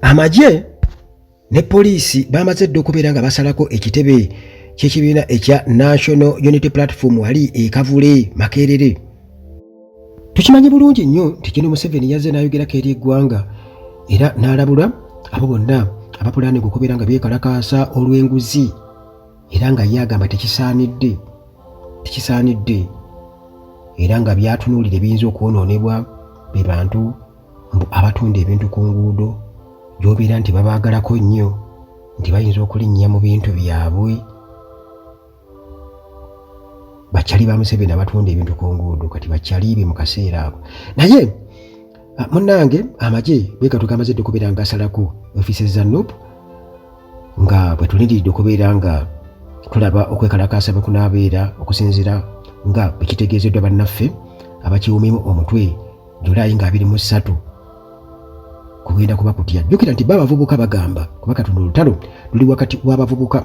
Amagye ne poliisi bamaze dda okubeera nga basalako ekitebe ky'ekibiina ekya National Unity Platform wali e Kavule, Makerere. Tukimanyi bulungi nnyo nti kino Museveni yazze n'ayogerako eri eggwanga era n'alabula abo bonna abapulaaninga okubeera nga beekalakaasa olw'enguzi, era nga ye agamba tekisaanidde, tekisaanidde, era nga byatunuulira ebiyinza okwonoonebwa be bantu mbu abatunda ebintu ku nguudo gy'obeera nti babaagalako nnyo nti bayinza okulinnya mu bintu byabwe. Bakyali ba Museveni abatunda ebintu ku nguudo kati bakyali be mu kaseera ako. Naye munnange, amagye bwe gatyo gamaze dda okubeera nga gasalako ofiisi za NUP, nga bwe tulindiridde okubeera nga tulaba okwekalakaasa bwe kunaabeera okusinziira nga bwe kitegeezeddwa bannaffe abakiwumyemu omutwe. Julaayi nga 23 kugenda kuba kutya. Jjukira nti bo abavubuka bagamba kuba katono olutalo luli wakati w'abavubuka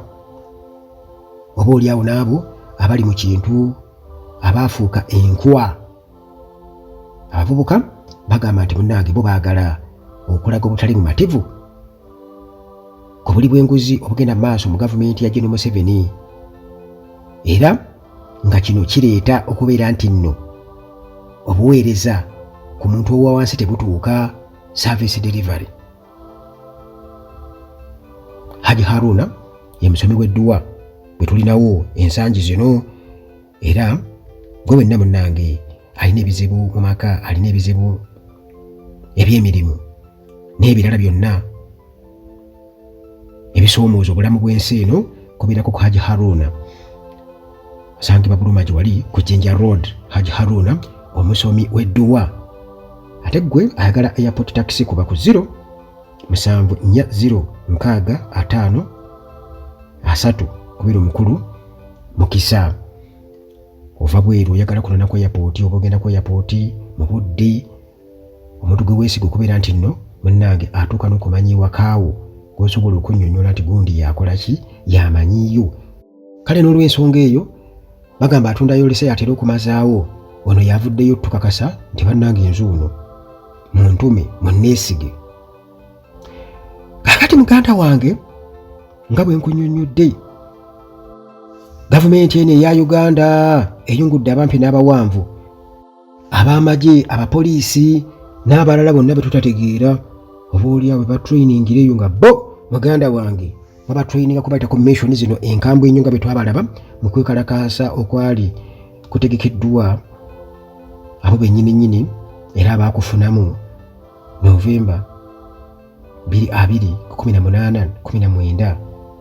oba oliawo n'abo abali mu kintu abaafuuka enkwa. Abavubuka bagamba nti munnange bo baagala okulaga obutali bumativu ku buli bw'enguzi obugenda mu maaso mu gavumenti ya General Museveni, era nga kino kireeta okubeera nti nno obuweereza ku muntu owa wansi tebutuuka, service delivery. Haji Haruna ye musomi w'edduwa bwe tulinawo ensangi zino, era gwe wenna munnange alina ebizibu mu maka, alina ebizibu eby'emirimu n'ebirala byonna ebisoomooza obulamu bw'ensi eno, kubeerako ku Haji Haruna asangibwa Bulumagi wali ku Jinja Road. Haji Haruna omusomi w'edduwa. Ate ggwe ayagala airport taxi, kuba ku 0 7 4 0 6 5 3 kubira omukulu Mukisa. Ova bweru oyagala kunona ku airport oba ogenda ku airport mu budde, omuntu gwe weesiga okubeera nti nno munnange atuuka n'okumanya ewakaawo, gw'osobola okunnyonnyola nti gundi yakola ki, yamanyiiyo. Kale n'olw'ensonga eyo bagamba atunda yolesa yatera okumazaawo. Ono yavuddeyo tukakasa nti bannange enzuuno muntume munneesige. Kaakati muganda wange, nga bwe nkunnyonnyodde, gavumenti eno eya Uganda eyungudde abampi n'abawanvu, ab'amagye, abapoliisi n'abalala bonna be tutategeera oba oliawo be batrainingira eyo, nga bo muganda wange babatraininga kubayita ku mission zino enkambwe ennyo, nga bwe twabalaba mu kwekalakaasa okwali kutegekeddwa abo bennyini nnyini era abaakufunamu Novemba 20 18 19.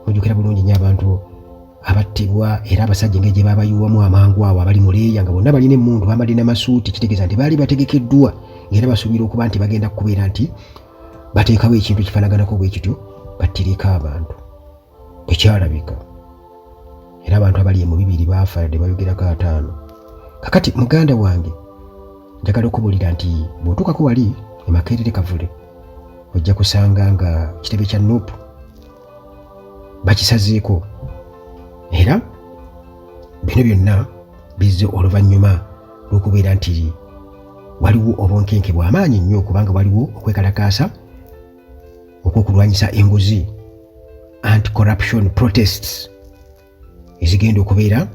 Mujjukira bulungi nnyo abantu abattibwa era abasajja engeri gye babayiwamu amangu awo abali mu leeya nga bonna balina emmundu, bambadde n'amasuuti, kitegeeza nti baali bategekeddwa ng'era basuubira okuba nti bagenda kubeera nti bateekawo ekintu ekifaanaganako bwe kityo battireko abantu. Bwe kyalabika era abantu abali mu 200 baafa ne bayogerako 50. Kakati muganda wange, njagala okubuulira nti bw'otuukako wali e Makerere Kavule, ojja kusanga nga kitebe kya NUP bakisazeeko, era bino byonna bizze oluvannyuma lw'okubeera nti waliwo obunkenke bw'amaanyi nnyo, kubanga waliwo okwekalakaasa okw'okulwanyisa enguzi, anti-corruption protests, ezigenda okubeera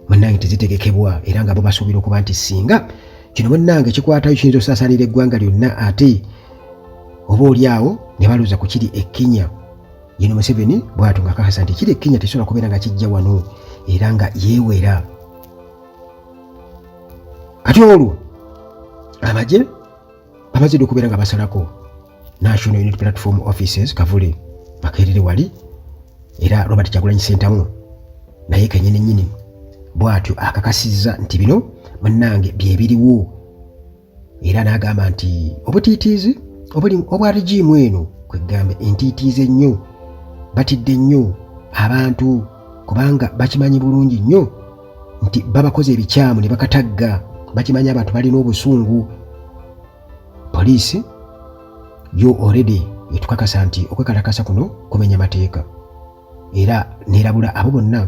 munnange tezitegekebwa, era nga bo basuubira okuba nti singa kino munnange kikwatayo kiyinza osaasaanira eggwanga lyonna, ate oba oli awo ne balooza ku kiri e Kenya. Yeno Museveni bw'atyo nga kakasa nti kiri e Kenya tekisobola kubeera nga kijja wano, era nga yeewera. Kati olwo amagye bamaze dda okubeera nga basalako National Unity Platform offices Kavule, Makerere wali, era Robert Kyagulanyi Ssentamu naye kenyini nnyini bw'atyo akakasizza nti bino munnange bye biriwo, era n'agamba nti obutiitiizi obuli obwa regime eno, kwegamba entiitiizi ennyo, batidde nnyo abantu kubanga bakimanyi bulungi nnyo nti babakoze ebikyamu ne bakatagga. Bakimanyi abantu balina obusungu. Poliisi yo already etukakasa nti okwekalakasa kuno kumenya mateeka, era neerabula abo bonna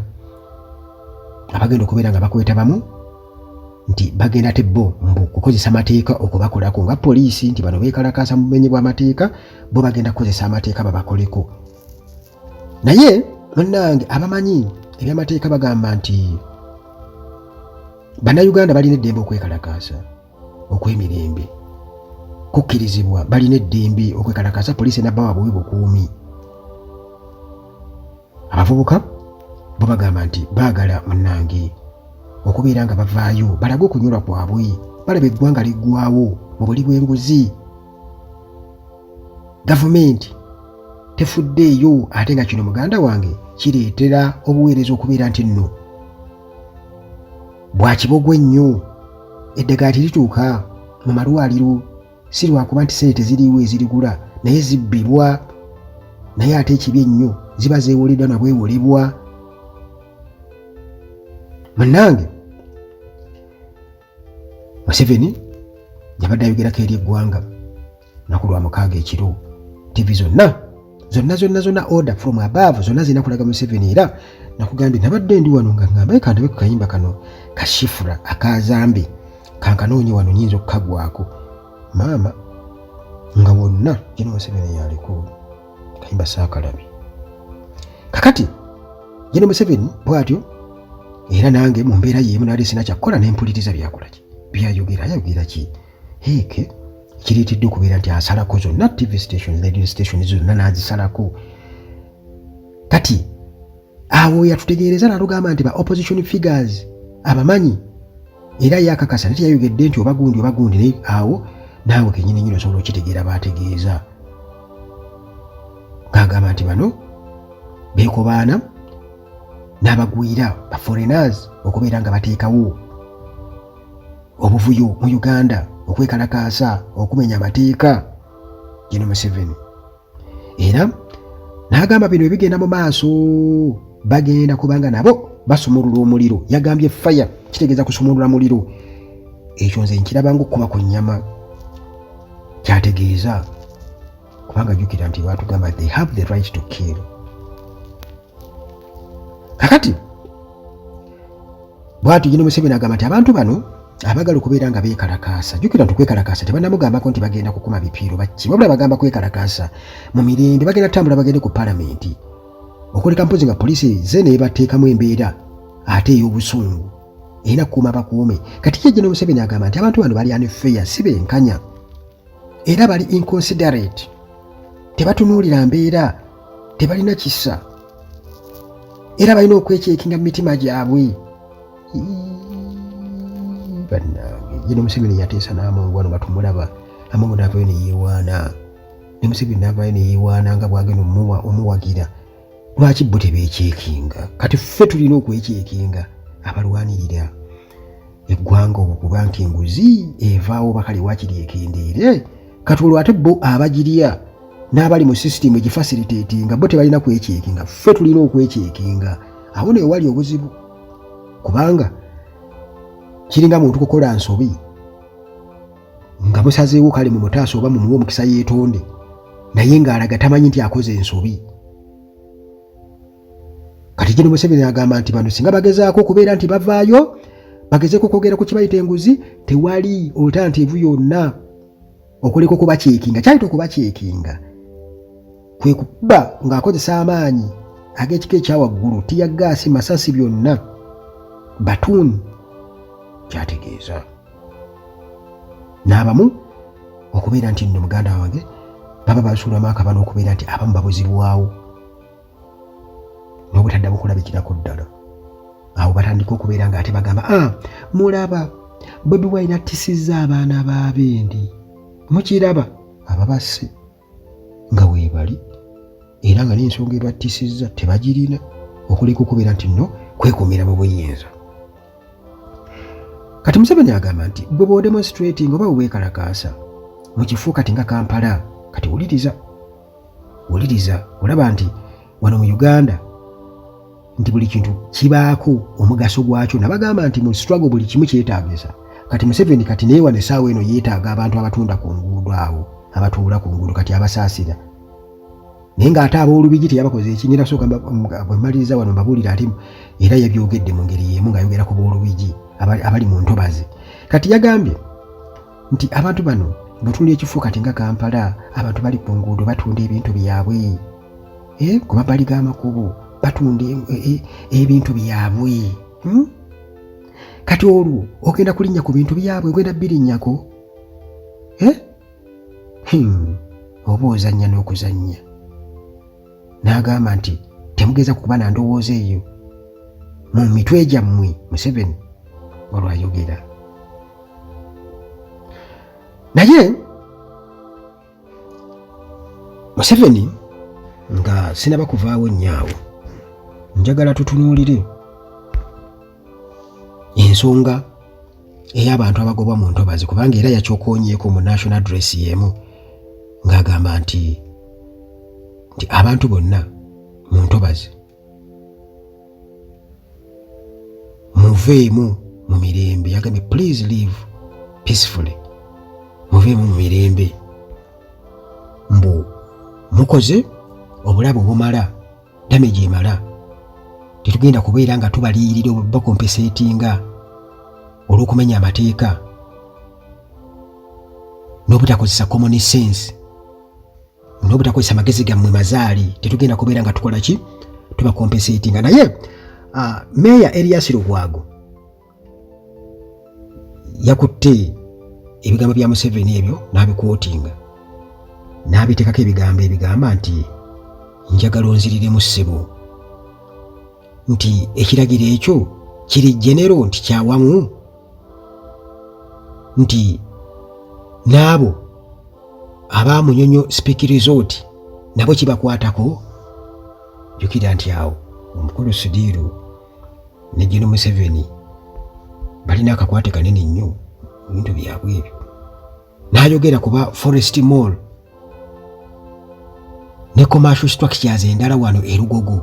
abagenda okubeera nga bakwetabamu. Nti bagenda te bo mbu kukozesa mateeka okubakolako nga poliisi, nti bano beekalakaasa mu bumenyi bw'amateeka, bo bagenda kukozesa amateeka babakoleko. Naye munnange, abamanyi ebyamateeka bagamba nti Bannayuganda balina eddembe okwekalakaasa okw'emirembe, kukkirizibwa, balina eddembe okwekalakaasa, poliisi enabbawa buwi bukuumi. Abavubuka bo bagamba nti baagala munnange okubeera nga bavaayo balage okunyolwa kwabwe, balaba eggwanga liggwawo mu buli bw'enguzi, gavumenti tefuddeeyo, ate nga kino muganda wange kireetera obuweereza okubeera nti nno bwa kibogwe nnyo. Eddagala terituuka mu malwaliro, si lwakuba nti sente teziriiwo ezirigula, naye zibbibwa, naye ate ekibi ennyo ziba zeewoleddwa na bwewolebwa. Munnange, Museveni yabadde ayogerako eri eggwanga lunaku lwa mukaaga ekiro. TV zonna zonna zonna zonna, order from above, zonna zirina kulaga Museveni. Era nakugambye, nabadde ndi wano nga ŋŋamba kandabe ku kayimba kano kashifura akazambi kankanoonye wano, nyinza okukagwako maama nga wonna gino Museveni yaliko kayimba saakalabi. Kakati gino Museveni bw'atyo, era nange mu mbeera y'emu nali sina kyakkola, nempuliriza byakola ki, byayogera, ayogera ki heeke kireetedde okubeera nti asalako zonna TV stations, radio stations zonna n'azisalako. Kati awo yatutegeereza n'atugamba nti ba opposition figures abamanyi, era yakakasa nti yayogedde nti oba gundi oba gundi, naye awo naawe kenyini nyini osobola okitegeera baategeeza ng'agamba nti bano beekobaana n'abagwira ba foreigners okubeera nga bateekawo obuvuyo mu Uganda, okwekalakaasa, okumenya amateeka. Gino Museveni era n'agamba bino ebigenda mu maaso bagenda kubanga nabo basumulula omuliro. Yagambye fire kitegeeza kusumulula muliro. Ekyo nze nkiraba ngaokuba ku nnyama kyategeeza, kubanga jjukira nti batugamba they have the right to kill. Kakati bwatyo gino Museveni agamba nti abantu bano abagala okubeera nga beekalakaasa, jjukira nti okwekalakaasa tebanamugambako nti bagenda kukuma bipiiro bakki, wabula bagamba kwekalakaasa mu mirembe, bagenda kutambula bagende ku palamenti okuleka mpozi nga poliisi ze nebateekamu embeera ate ey'obusungu erina kukuuma bakuume. Kati ye gino Museveni agamba nti abantu bano bali unfair, si benkanya, era bali inconsiderate, tebatunuulira mbeera, tebalina kisa, era balina okwekyekinga mu mitima gyabwe. Bannange, gino Museveni yateesa n'Amongo wano nga tumulaba, Amongo n'avayo ne yeewaana, ne Museveni n'avayo ne yeewaana nga bw'agenda omuwagira. Lwaki bo tebeekyekinga? Kati ffe tulina okwekyekinga abalwanirira eggwanga okuba nti enguzi evaawo bakale wakiri ekendeere. Kati olwo ate bo abagirya n'abali mu sisitimu egifacilitatinga bo tebalina kwekyekinga, ffe tulina okwekyekinga. Awo newali obuzibu, kubanga kiringa muntu kukola nsobi nga musazeewo kale mumutaasa oba mumuwe omukisa yeetonde, naye ng'alaga tamanyi nti akoze ensobi. Kati gino Museveni agamba nti bano singa bagezaako okubeera nti bavaayo bagezeeko okwogera ku kibayita enguzi, tewali alternative yonna okuleka okubakyekinga. Kyayita okubakyekinga kwe kuba ng'akozesa amaanyi ag'ekika ekya waggulu, tear gas, masasi, byonna batuuni kyategeeza n'abamu okubeera nti nno muganda wange baba basuulamu akabano, okubeera nti abamu babuzibwawo n'obutaddamu kulabikirako ddala. Awo batandika okubeera nga ate bagamba, ah, mulaba Bobi Wine attisizza abaana b'abendi, mukiraba ababasse nga weebali, era nga n'ensonga ebattisizza tebagirina okuleka okubeera nti nno kwekuumira mu buyinza. Kati Museveni agamba nti gwe bw'odemonstrating oba weweekalakaasa mu kifo kati nga Kampala, kati wuliriza, wuliriza, olaba nti wano mu Uganda nti buli kintu kibaako omugaso gwakyo, nabagamba nti mu struggle buli kimu kyetaagisa. Kati Museveni kati naye wano essaawa eno yeetaaga abantu abatunda ku nguudo, awo abatuula ku nguudo kati abasaasira, naye ng'ate ab'olubigi teyabakoze eki. Ngenda kusooka bwe mmaliriza wano mbabuulira ate era yabyogedde mu ngeri y'emu ng'ayogera ku b'olubigi abali mu ntobazi. Kati yagambye nti abantu bano bw'otunula ekifo kati nga Kampala, abantu bali ku nguudo batunda ebintu byabwe, ku mabbali g'amakubo batunda ebintu byabwe. Kati olwo ogenda kulinnya ku bintu byabwe, ogenda birinnyako? Oba ozannya n'okuzannya. N'agamba nti temugeza kuba na ndowooza eyo mu mitwe gyammwe. Museveni olwayogera naye Museveni nga sinaba kuvaawo nnyo awo, njagala tutunuulire ensonga ey'abantu abagobwa mu ntobazi, kubanga era yakyokoonyeeko mu national address y'emu ng'agamba nti abantu bonna mu ntobazi muveemu mu mirembe. Yagambye please leave peacefully, muveemu mu mirembe, mbu mukoze obulabe obumala, damage emala, tetugenda kubeera nga tubaliyirira bacompensatinga olw'okumenya amateeka n'obutakozesa common sense n'obutakozesa magezi gammwe mazaali. Tetugenda kubeera nga tukola ki, tubacompensatinga. Naye Meeya Erias Lukwago yakutte ebigambo bya Museveni ebyo n'abiquotinga n'abiteekako ebigambo ebigamba nti njagala onziriremu ssebo, nti ekiragiro ekyo kiri general, nti kyawamu, nti n'abo aba Munyonyo Speke Resort nabo kibakwatako. Jjukira nti awo omukulu Sudhir ne Gen Museveni balina akakwate kanene nnyo ebintu byabwe ebyo. N'ayogera kuba Forest Mall ne commercial structures endala wano e Lugogo,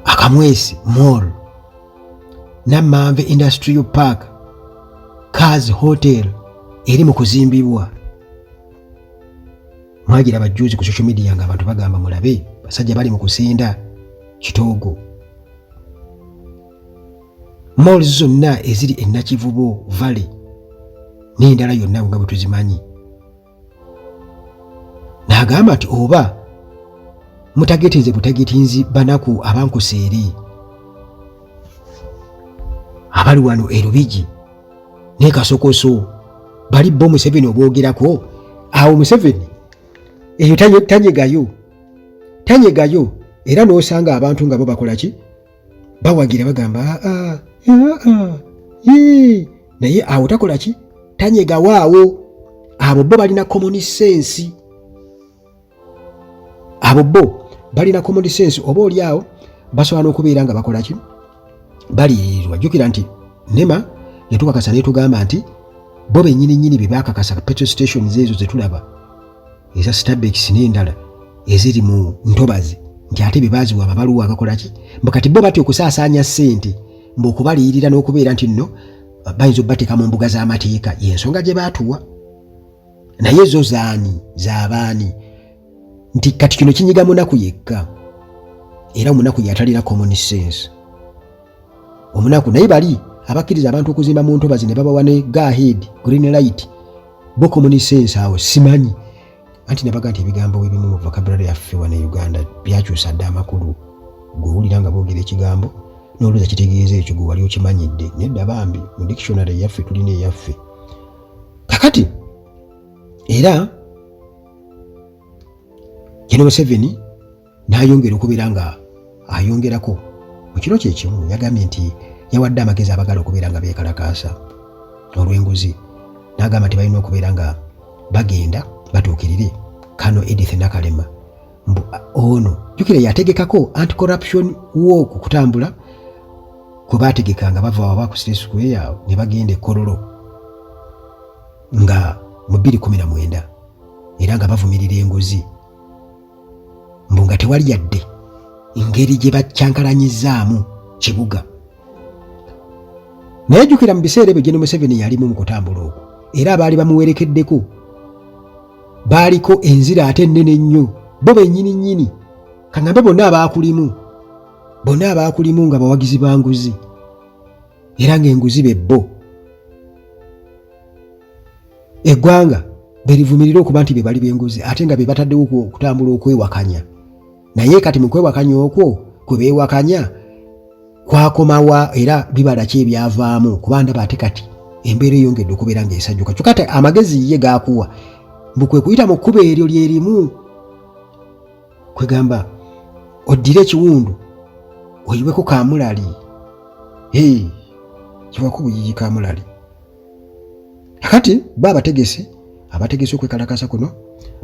Akamwesi Mall, Namanve Industrial Park, Cars Hotel eri mu kuzimbibwa. Mwagira bajjuuzi ku social media nga abantu bagamba mulabe basajja bali mu kusinda kitoogo. Malls zonna eziri e Nakivubo Valley n'endala yonna nga bwe tuzimanyi. N'agamba nti oba mutagetinze butagetinzi banaku abankuseere abali wano e Lubigi ne Kasokoso bali bo Museveni obwogerako awo. Museveni eyo tanyegayo tanyegayo, era n'osanga abantu nga bo bakola ki, bawagira, bagamba aa naye awo takola ki, tanyegawo awo. Abo bo balina common sense, abo bo balina common sense, oba oli awo basobola n'okubeera nga bakola ki, baliyirirwa. Jjukira nti NEMA yatukakasa netugamba nti bo bennyini nnyini be bakakasa petrol stations ezo zetulaba eza Stabex n'endala eziri mu ntobazi, nti ate be baaziwa amabaluwa agakola ki, mbu kati bo batya okusaasaanya ssente, mbu okubaliyirira n'okubeera nti nno bayinza obbateeka mu mbuga z'amateeka, y'ensonga gye baatuwa. Naye zo zaani, z'abaani? Nti kati kino kinyiga munaku yekka, era omunaku yatalina common sense, omunaku. Naye bali abakkiriza abantu okuzimba mu ntobazi ne babawa ne go ahead, green light, bo common sense awo simanyi. Anti nabaga nti ebigambo ebimu mu vocabulary yaffe wano e Uganda byakyusa dda amakulu. Gwewulira nga boogera ekigambo n'olowooza kitegeeza ekyo gwe wali okimanyidde. Nedda bambi, mu dictionary eyaffe tulina eyaffe. Kakati era Gen Museveni n'ayongera okubeera nga ayongerako mu kiro kye kimu, yagambye nti yawadde amagezi abagala okubeera nga beekalakaasa olw'enguzi, n'agamba nti balina okubeera nga bagenda batuukirire Kano Edith Nakalema, mbu ono jjukira yategekako anti-corruption walk, okutambula kwe baategeka nga bava waba ku City Square awo ne bagenda e Kololo nga mu 2019, era nga bavumirira enguzi, mbu nga tewali yadde ngeri gye bakyankalanyizaamu kibuga. Naye jjukira mu biseera ebyo Gen Museveni yalimu mu kutambula okwo, era abaali bamuwerekeddeko baaliko enzira ate ennene ennyo, bo bennyini nnyini kaŋŋambe bonna abaakulimu, bonna abaakulimu nga bawagizi ba nguzi. Era ng'enguzi be bo eggwanga berivumirira okuba nti be bali b'enguzi, ate nga be bataddewo okutambula okwewakanya. Naye kati mu kwewakanya okwo kwe beewakanya kwakomawa, era bibala ki ebyavaamu? Kuba ndaba ate kati embeera eyongedde okubeera ng'esajjuka. Kyokka ate amagezi ye gaakuwa mbu kwe kuyita mu kkubo eryo lyerimu, kwegamba oddire ekiwundu oyiweko kamulali, kiwako buyiyi kamulali. Kati bo abategesi abategesi okwekalakaasa kuno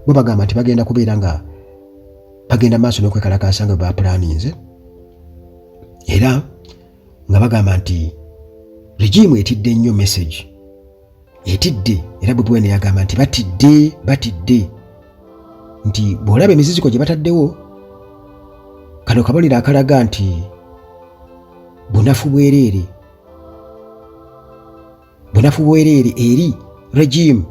bo bagamba nti bagenda kubeera nga bagenda maaso n'okwekalakaasa nga bapulaninze, era nga bagamba nti regime etidde nnyo, message etidde. Era Bobi Wine yagamba nti batidde, batidde, nti bw'olaba emiziziko gye bataddewo, kano kabonero akalaga nti bunafu bwereere, bunafu bwereere eri regime.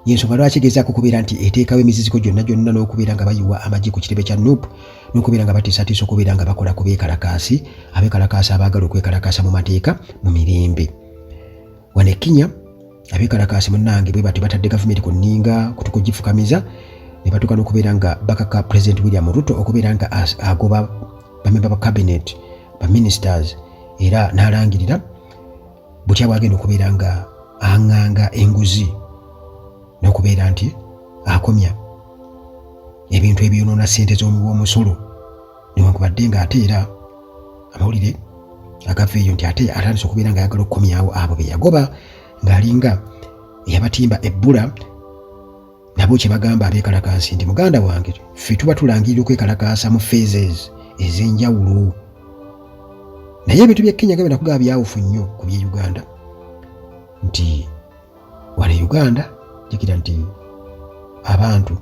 Yensonga lwaki egezaako okubeera nti eteekawo emiziziko gyonna gyonna n'okubeera nga bayiwa amagye ku kitebe kya NUP n'okubeera nga batiisatiisa okubeera nga bakola ku beekalakaasi, abeekalakaasi abaagala okwekalakaasa mu mateeka mu mirembe. Wano e Kenya abeekalakaasi munnange bwe batyo batadde gavumenti ku nninga kutukugifukamiza ne batuuka n'okubeera nga bakaka President William Ruto okubeera nga agoba bamemba ba cabinet, ba ministers, era n'alangirira butya bwagenda okubeera nga aŋŋanga enguzi n'okubeera nti akomya ebintu ebyonoona ssente z'omuwa omusolo, newankubadde nga ate era amawulire agava eyo nti ate atandise okubeera nga ayagala okukomyawo abo be yagoba ng'alinga eyabatimba ebbula. Nabo kye bagamba abeekalakaasi nti, muganda wange, ffe tuba tulangirira okwekalakaasa mu phases ez'enjawulo. Naye ebintu by'e Kenya gabenda kugaba byawufu nnyo ku by'e Uganda, nti wano e Uganda jjukira nti abantu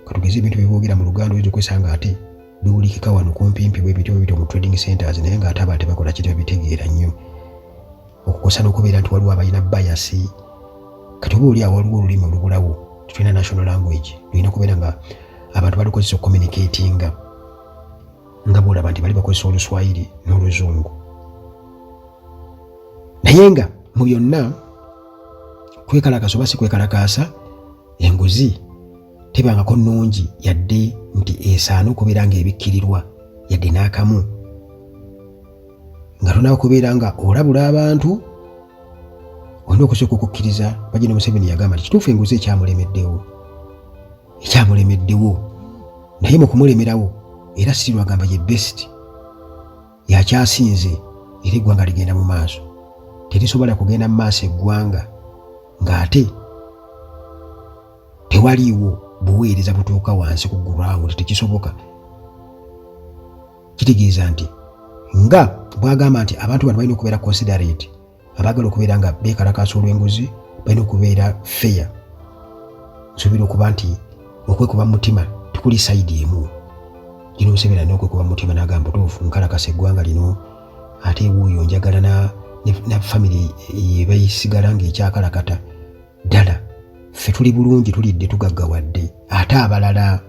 katugeze ebintu byeboogera mu Luganda oyinza okwesanga ate biwulikika wano kumpimpi bwe bityo bityo mu trading centers, naye ng'ate abantu tebakola kiti, babitegeera nnyo, okukosa n'okubeera nti waliwo abalina bias. Kati oba oli awo waliwo olulimi olubulawo, tetulina national language lulina kubeera nga abantu balukozesa okucommunicatinga, nga bwolaba nti bali bakozesa Oluswayiri n'Oluzungu. Naye nga mu byonna, kwekalakaasa oba si kwekalakaasa, enguzi tebangako nnungi, yadde nti esaana okubeera ng'ebikkirirwa yadde n'akamu. Nga tonaba kubeera nga olabula abantu, olina okusooka okukkiriza. Bagenda Museveni yagamba nti kituufu enguzi ekyamulemeddewo, ekyamulemeddewo, naye mu kumulemerawo era still agamba ye best, yakyasinze, era eggwanga ligenda mu maaso. Terisobola kugenda mu maaso eggwanga ng'ate tewaliiwo buweereza butuuka wansi ku ground, tekisoboka. Kitegeeza nti nga bwagamba nti abantu bano balina okubeera considerate, abaagala okubeera nga beekalakaasa olw'enguzi balina okubeera fair. Nsuubira okuba nti okwekuba mu mutima tekuli side emu. Gino Museveni alina okwekuba mu mutima n'agamba, butuufu nkalakasa eggwanga lino, ate wuuyo njagala na famire yebayisigala ng'ekyakalakata. Ddala ffe tuli bulungi, tulidde, tugaggawadde, ate abalala